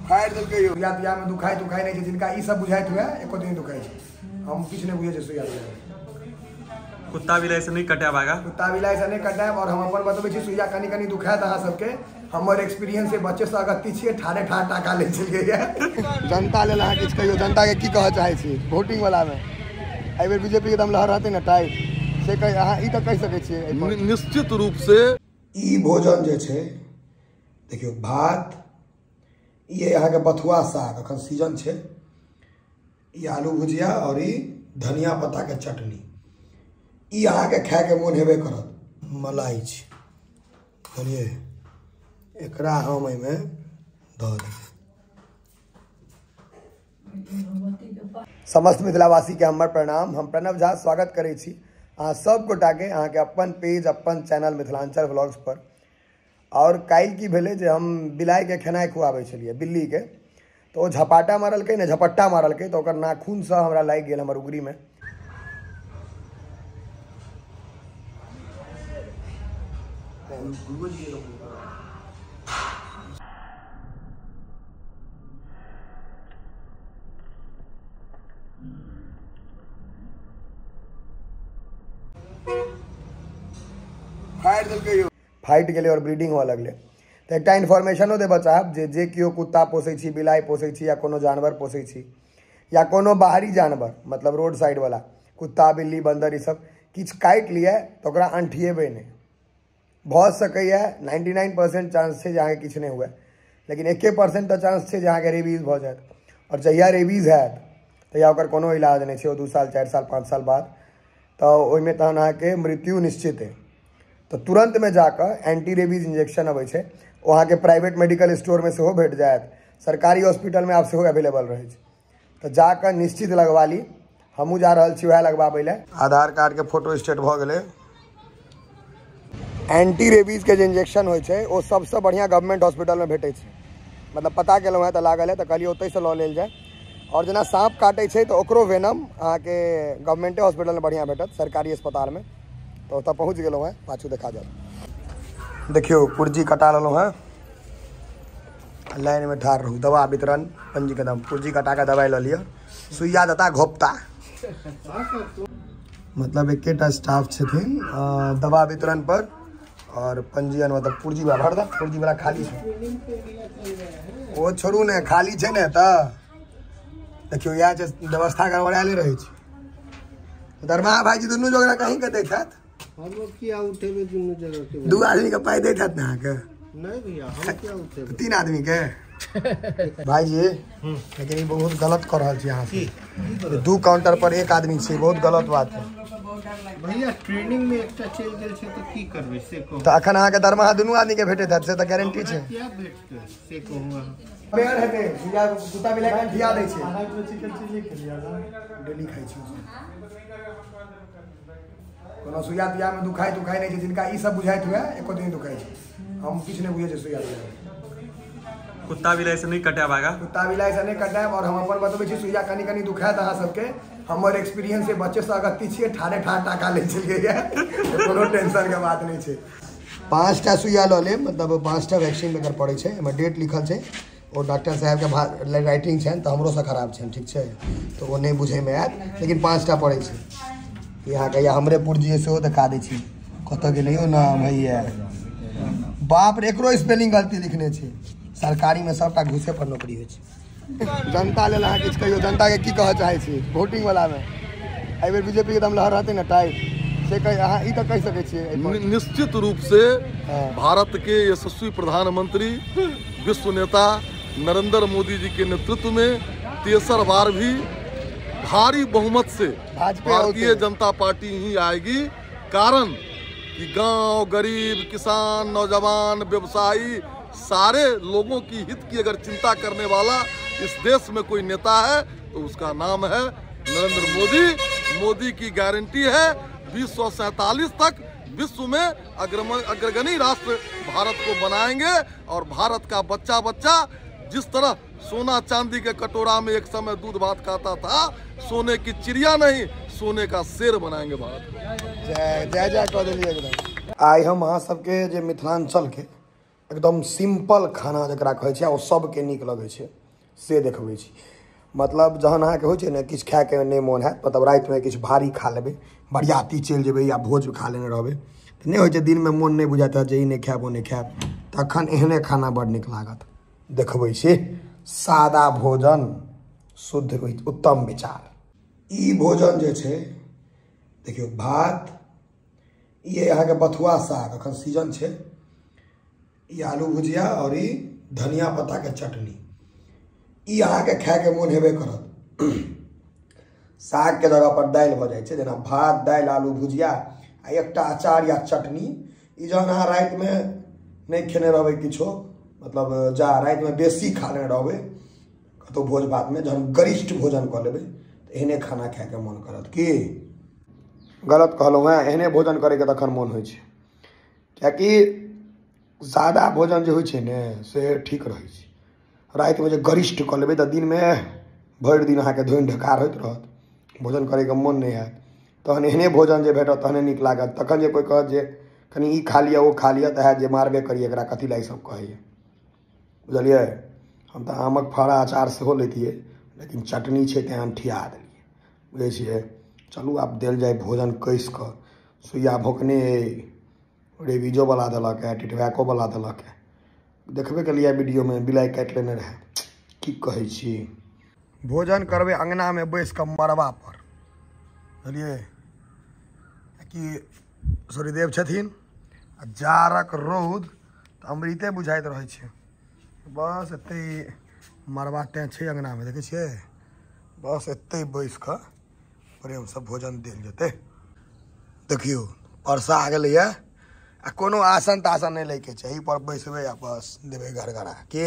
फाड़ि देलकै यौ। सुइया तुइयामे दुखाइ तुखाइ नहि छै, जिनका ई सब बुझाइत हुए एको दिन दुखाइ छै, हम किछु नहि बुझै छियै सुइया तुइया। कुत्ता बिलाइ से नहीं कटायब आगा, कुत्ता बिलाइ से नहि कटायब। और हम अपन बतबै छी, सुइया कनि कनि दुखायत अहाँ सबके। हमर एक्सपीरियंस बच्चे से अगत्ती छियै, ठाढ़े ठाढ़ टाका लै छलियै। जनता लेल अहाँ किछु कहियौ, जनता के की कहऽ चाहै छी वोटिंग वाला मे? एहि बेर बीजेपी के दम लहर रहतै ने टाइट, से कहि अहाँ ई तऽ कहि सकै छियै निश्चित रूप से। ई भोजन जे छै देखियौ, भात, ई अहाँके बथुआ साग, अखन सीजन छै, ई आलू भुजिया और ई धनिया पत्ता के चटनी, ई अहाँके खायके मोन हेबे करत। मलाई छै, बुझलियै, एकरा हम एहिमे दऽ देबै। समस्त मिथिलावासीके हमर प्रणाम। हम प्रणव झा स्वागत करै छी अहाँ सब गोटाके अहाँके अपन पेज अपन चैनल मिथिलांचल व्लॉग्स पर। और काल्हि की भेलै जे हम बिलाइके खेनाइ खुआबै छलियै, बिल्लीके, तऽ ओ झपाटा मारलकै ने, झपट्टा मारलकै, तऽ ओकर नाखूनसँ हमरा लागि गेल हमर उगरीमे। फाड़ि देलकै यौ, फाटि गेलै और ब्लीडिंग हुअ लगलै। तऽ एकटा इन्फॉर्मेशनो देबऽ चाहब जे जे केओ कुत्ता पोसै छी, बिलाइ पोसै छी, या कोनो जानवर पोसै छी, या कोनो बाहरी जानवर, मतलब रोड साइड वाला कुत्ता बिल्ली बन्दर ई सब किछु काटि लिअ तऽ ओकरा अंठिएबै नहि। भऽ सकैए 99% चांस छै जे अहाँके किछु नहि हुए, लेकिन 1% तऽ चांस छै जे अहाँके रेबीज भऽ जायत। और जहिया रेबीज हैत तहिया ओकर कोनो इलाज नहि छै, ओ 2 साल 4 साल 5 साल बाद तऽ ओहिमे तहन अहाँके मृत्यु निश्चित अइ। तऽ तुरन्तमे जाकऽ एंटी रेबीज इंजेक्शन अबै छै, ओ अहाँके प्राइवेट मेडिकल स्टोरमे सेहो भेट जायत, सरकारी हॉस्पिटलमे आब सेहो अवेलेबल रहै छै। तऽ जाकऽ निश्चित लगवा ली। हमहूँ जा रहल छी वएह लगवाबै लए। आधार कार्डके फोटो स्टेट भऽ गेलै। एंटी रेबीजके जे इंजेक्शन होइ छै ओ सबसँ बढ़िआँ गवर्नमेंट हॉस्पिटलमे भेटै छै। मतलब पता केलहुँ हेँ तऽ लागल है, तऽ कहलियै ओतहिसँ लऽ लेल जाय। और जेना साँप काटै छै तऽ ओकरो वेनम अहाँके गवर्नमेंटे हॉस्पिटलमे बढ़िआँ भेटत, सरकारी अस्पतालमे। तऽ ओतऽ पहुँच गेलहुँ हेँ, पाछू देखा जायत। देखियौ पुर्जी कटा लेलहुँ हेँ, लाइनमे ठाढ़ रहू, दवा वितरण पंजीके दाम, पुर्जी कटा कऽ दवाइ लऽ लिअ, सुइया देता घोपता। मतलब एकेटा स्टाफ छथिन दवा वितरण पर और पंजीयन, मतलब पुर्जी वाला भर दा, पुर्जी वाला खाली छै, ओ छोड़ू ने, खाली छै ने। तऽ देखियौ इएह छै व्यवस्था गड़बड़ायले रहै छै। दरमाहा भाईजी दुनू जोगरा कहीं के दैत हैत? हम किया उठेबै दुनू जगह के? 2 आदमी के पाइ दैत हैत ने अहाँके? नहीं भैया, हम किया उठेबै, 3 आदमी के। भाईजी लेकिन ई बहुत गलत कऽ रहल छी अहाँ सब, 2 काउंटर पर 1 आदमी छै, बहुत गलत बात है भैया। ट्रेनिंग में एकटा चलि गेल छै तऽ की करबै से कहू। तऽ अखन अहाँके दरमाहा दुनू आदमी के भेटैत हैत, से तऽ गारंटी छै। किया भेटतै से कहू अहाँ? बेर हेतै, सुइया कुत्ता बिलाइ के खिया दै छै। चिकन चिल्ली खेलियै ना? डेली खाइ छी। कोनो सुइया तुइयामे दुखाइ तुखाइ नहि छै, जिनका ई सब बुझाइत हुए एको दिन दुखाइ छै, हम किछु नहि बुझै छियै सुइया तुइया। कुत्ता बिलाइ से नहीं कटायब आगा, कुत्ता बिलाइ से नहि कटायब। और हम अपन बतबै छी, सुइया कनि कनि दुखायत अहाँ सबके। हमर एक्सपीरियंस बच्चे से अगत्ती छियै, ठाढ़े ठाढ़ टाका लै छलियै, कोनो टेंशन के बात नहि छै। 5टा सुइया लऽ लेब, मतलब 5टा वैक्सीन एकर पड़ै छै। एहिमे डेट लिखल छै, ओ डॉक्टर साहेबके राइटिंग छनि तऽ हमरोसँ खराब छनि, ठीक छै, तऽ ओ नहि बुझैमे आयत, लेकिन 5टा पड़ै छै। ई अहाँके या हमरे पुर्जी सेहो देखा दै छी, कतऽ गेलै यौ नाम हैया, बाप रे, एकरो स्पेलिंग गलती लिखने छै। सरकारीमे सबटा घूसे पर नौकरी होइ छै। जनता लेल अहाँ किछु कहियौ, जनताके की कहऽ चाहै छी वोटिंग वालामे? एहि बेर बीजेपी के दम लहर रहतै ने टाइट, से कहि अहाँ ई तऽ कहि सकै छियै। निश्चित रूप से भारत के यशस्वी प्रधानमंत्री विश्व नेता नरेंद्र मोदी जी के नेतृत्व में तेसर बार भी भारी बहुमत से भारतीय जनता पार्टी ही आएगी। कारण कि गांव, गरीब, किसान, नौजवान, व्यवसायी, सारे लोगों की हित की अगर चिंता करने वाला इस देश में कोई नेता है तो उसका नाम है नरेंद्र मोदी। मोदी की गारंटी है 2047 तक विश्व में अग्रगणी राष्ट्र भारत को बनाएंगे। और भारत का बच्चा बच्चा जिस तरह सोना चांदी के कटोरा में एक समय दूध भात खाता था, सोने की चिड़िया नहीं सोने का शेर बनाएंगे भारत को। जय जय जय कह दिलियै एकदम। आइ हम अहाँ सबके जे मिथिलांचल के एकदम सिंपल खाना जकरा कहै छै आ ओ सबके नीक लगै छै से देखबै छी। मतलब जहन अहाँके होइ छै ने किछु खायके नहि मोन हैत, मतलब रातिमे किछु भारी खा लेबै, बरियाती चलि जेबै या भोज खा लेने रहबै तऽ नहि होइ छै दिनमे मोन नहि बुझाइत हैत जे ई नहि खायब ओ नहि खायब, तखन एहने खाना बड़ नीक लागत। देखबै छी सादा भोजन, शुद्ध उत्तम विचार। ई भोजन जे छै देखियौ, भात, ई अहाँके बथुआ साग, एखन सीजन छै, ई आलू भुजिया और ई धनिया पत्ताके चटनी। ई अहाँके खायके मोन हेबे करत। सागके जगह पर दालि भऽ जाइ छै, जेना भात दालि आलू भुजिया आ एकटा अचार या चटनी। ई जहन अहाँ रातिमे नहि खेने रहबै किछो, मतलब जा रातिमे बेसी खा लेने रहबै कतहु भोज भातमे, जहन गरिष्ठ भोजन कऽ लेबै तऽ एहने खाना खायके मोन करत। की गलत कहलहुँ हेँ? एहने भोजन करैके तखन मोन होइ छै, किएकि सादा भोजन जे होइ छै ने से ठीक रहै छै। रातिमे जे गरिष्ठ कऽ लेबै तऽ दिनमे भरि दिन अहाँके धोनि ढकार होइत रहत, भोजन करैके मोन नहि हैत। तहन एहने भोजन जे भेटत तहने नीक लागत। तखन जे कोइ कहत जे कनि ई खा लिअ ओ खा लिअ तऽ हैत जे मारबे करी एकरा, कथी लए ईसब कहैए, बुझलियै? हम तऽ आमक फाड़ा अचार सेहो लैतियै, लेकिन चटनी छै तेँ अनठिया देलियै, बुझै छियै? चलू आब देल जाय भोजन कसि कऽ। सुइया भोकने रेबीजोवला देलक है, टिटवैकोवला देलक है, देखबे केलियै वीडियोमे बिलाइ काटि लेने रहै। की कहै छी, भोजन करबै अङ्गनामे बैस कऽ मड़बा पर, बुझलियै? कि सूर्यदेव छथिन आ जाड़क रौद तऽ अमृते बुझाइत रहै छै। बस एतै मड़बा तैँ छै अङ्गनामे, देखै छियै? बस एतै बैस कऽ प्रेमसँ भोजन देल जेतै। देखियौ परसा गेलैए आ कोनो आसन तासन नहि लैके छै, एहि पर बैसबै आ बस देबै गड़गड़ा के।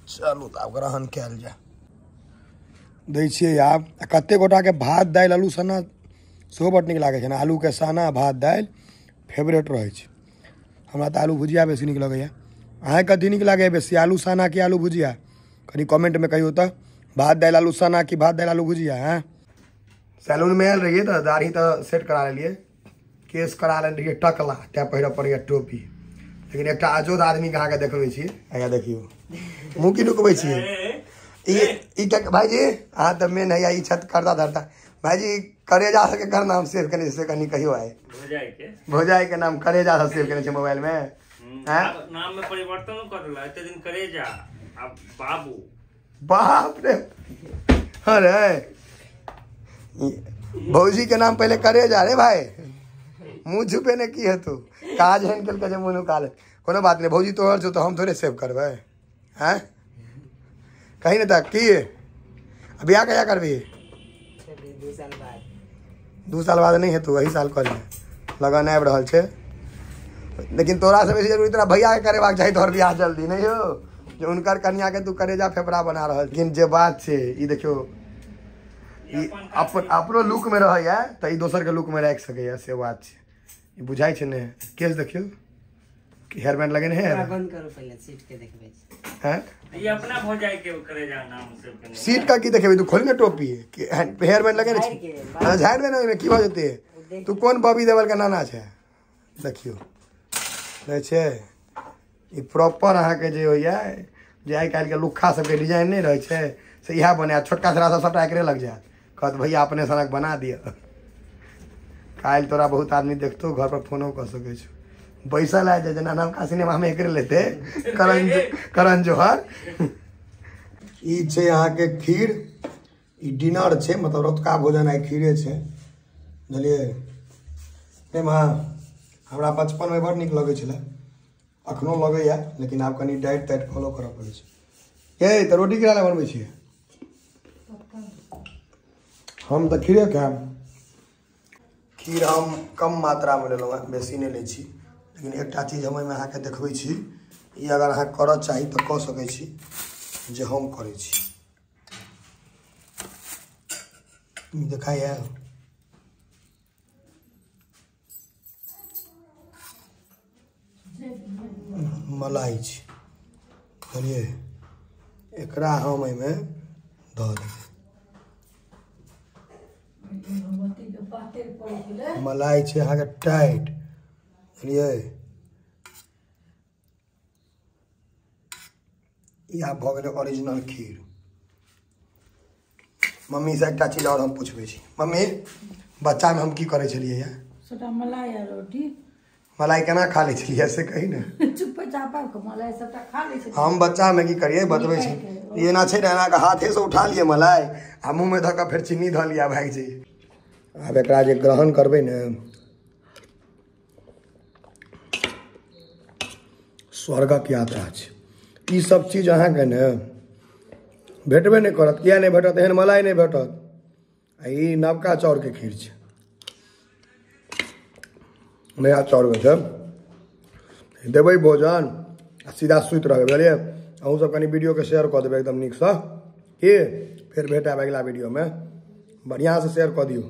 चलू तऽ आब ग्रहण कयल जाय। दै छियै आब। आ कतेक गोटाके भात दालि आलू सन्ना सेहो बड नीक लागै छै ने, आलूके सन्ना भात दालि फेवरेट रहै छै। हमरा तऽ आलू भुजिया बेसी नीक लगैए। अहाँके कथी नीक लागैए बेसी, आलू सन्ना कि आलू भुजिया? कनि कमेंटमे कहियौ तऽ, भात दालि आलू सन्ना कि भात दालि आलू भुजिया? हैं सैलूनमे आयल रहियै तऽ दाढ़ी तऽ सेट करा लेलियै, केस करा लेने रहियै टकला, तैँ पहिरऽ पड़ैए टोपी। लेकिन एकटा अजोध आदमीके अहाँके देखबै छी, हैया देखियौ मुँह की नुकबै छियै। ई भाइजी अहाँ तऽ मेन हैया ई छत करता धरता। भाइजी करेजा सबके कर नाम सेव केने से कनि कहियौ। आइ भौजाई के नाम करेजा से सेव केने छै मोबाइल में। नाम में परिवर्तन कर देला, एते दिन करेजा अब बाबू। बाप रे, अरे भौजी के नाम पहले करेजा रे भाई, मुँह छुपे ने की हेतौ, काज एहन केलकै जे मुँह नुका ले। कोनो बात नहि भौजी तोहर छौ तऽ हम थोड़े सेव करबै। हैं कही ने तऽ की बियाह कहिया करबही? 2 साल बाद। 2 साल बाद नहि हेतौ, एही साल कऽ लिहे, लगन आबि रहल छै। लेकिन तोरा से बेसी जरूरी तोरा भैयाके करेबाक चाही तोहर बियाह जल्दी, नहि हो जे हुनकर कनियाके तू करेजा फेफड़ा बना रहल। लेकिन जे बात छै ई देखियौ, ई अपन अपनो लुकमे रहैया तऽ ई दोसरके लुकमे राखि सकैया, से बात छै। ई बुझाइ छै ने। केस देखियौ हेयर बैंड लगेने है, बंद करू पहिले सीट के देखबै हैं। ई अपना भौजाई के करेजा नाम से केने सीट का की देखबै, तू खोल ने टोपी, हेयर बैंड लगेने छै। हां झाड़ि दे ने, ओइमे की भऽ जेतै? तू कोन बॉबी देवल के नाना छै? देखियौ नै छै ई प्रॉपर अहाँके जे होइया, जे आइ काल्हिके लुक्खा सबके डिजाइन नहि रहै छै से इएह बनायत। छोटका छोटा सब सबटा एकरे लग जायत, कहत भैया अपने सनक बना दिअ। काल्हि तोरा बहुत आदमी देखतौ, घर पर फोनो कऽ सकै छौ। बैसल है जेना नवका सिनेमामे एकरे लेते करण जोहर। ई छै अहाँके खीर, ई डिनर छै, मतलब रतुका भोजन आइ खीरे छै, बुझलियै? नहि माँ, हमरा बचपनमे बड़ नीक लगै छलै, अखनो लगैए, लेकिन आब कनि डाइट ताइट फॉलो करऽ पड़ै छै। ये तऽ रोटी केना बनबै छियै? हम तऽ खीरे खायब। खीर हम कम मात्रामे लेलहुँ हेँ, बेसी नहि लै छी। लेकिन एकटा चीज हम एहिमे अहाँके देखबै छी, ई अगर अहाँ करऽ चाही तऽ कऽ सकै छी, जे हम करै छी। देखाइए मलाई छै, बुझलियै? एकरा हम एहिमे दऽ देबै। मलाई छै अहाँके टाइट, बुझलियै। ई आब भऽ गेलै ओरिजिनल खीर। मम्मी से एकटा चीज और हम पूछबै छी, मम्मी बच्चामे हम की करै छलियै? सबटा मलाई आ रोटी। मलाई केना खा लै छलियै से कही ने। चुप्पे चापा के मलाई सबटा खा लै छलियै। हम बच्चामे की करियै बतबै छी, एना छै ने, एना के हाथे से उठा लियै मलाई आ मुँहमे धऽ कऽ फेर चीनी धऽ लियै, भागि जइयै। आब एकरा जे ग्रहण करबै ने, स्वर्गक यात्रा छै। ई सब चीज अहाँके ने भेटबे नहि करत। किया नहि भेटत? एहन मलाई नहि भेटत। आ ई नवका चाउरके खीर छै, नया चाउरके छै। देबै भोजन आ सीधा सुति रहबै, बुझलियै। अहूँ सब कनि वीडियोके शेयर कऽ देबै एकदम नीकसँ, की फेर भेटायब अगिला वीडियोमे। बढ़िआँसँ शेयर कऽ दियौ।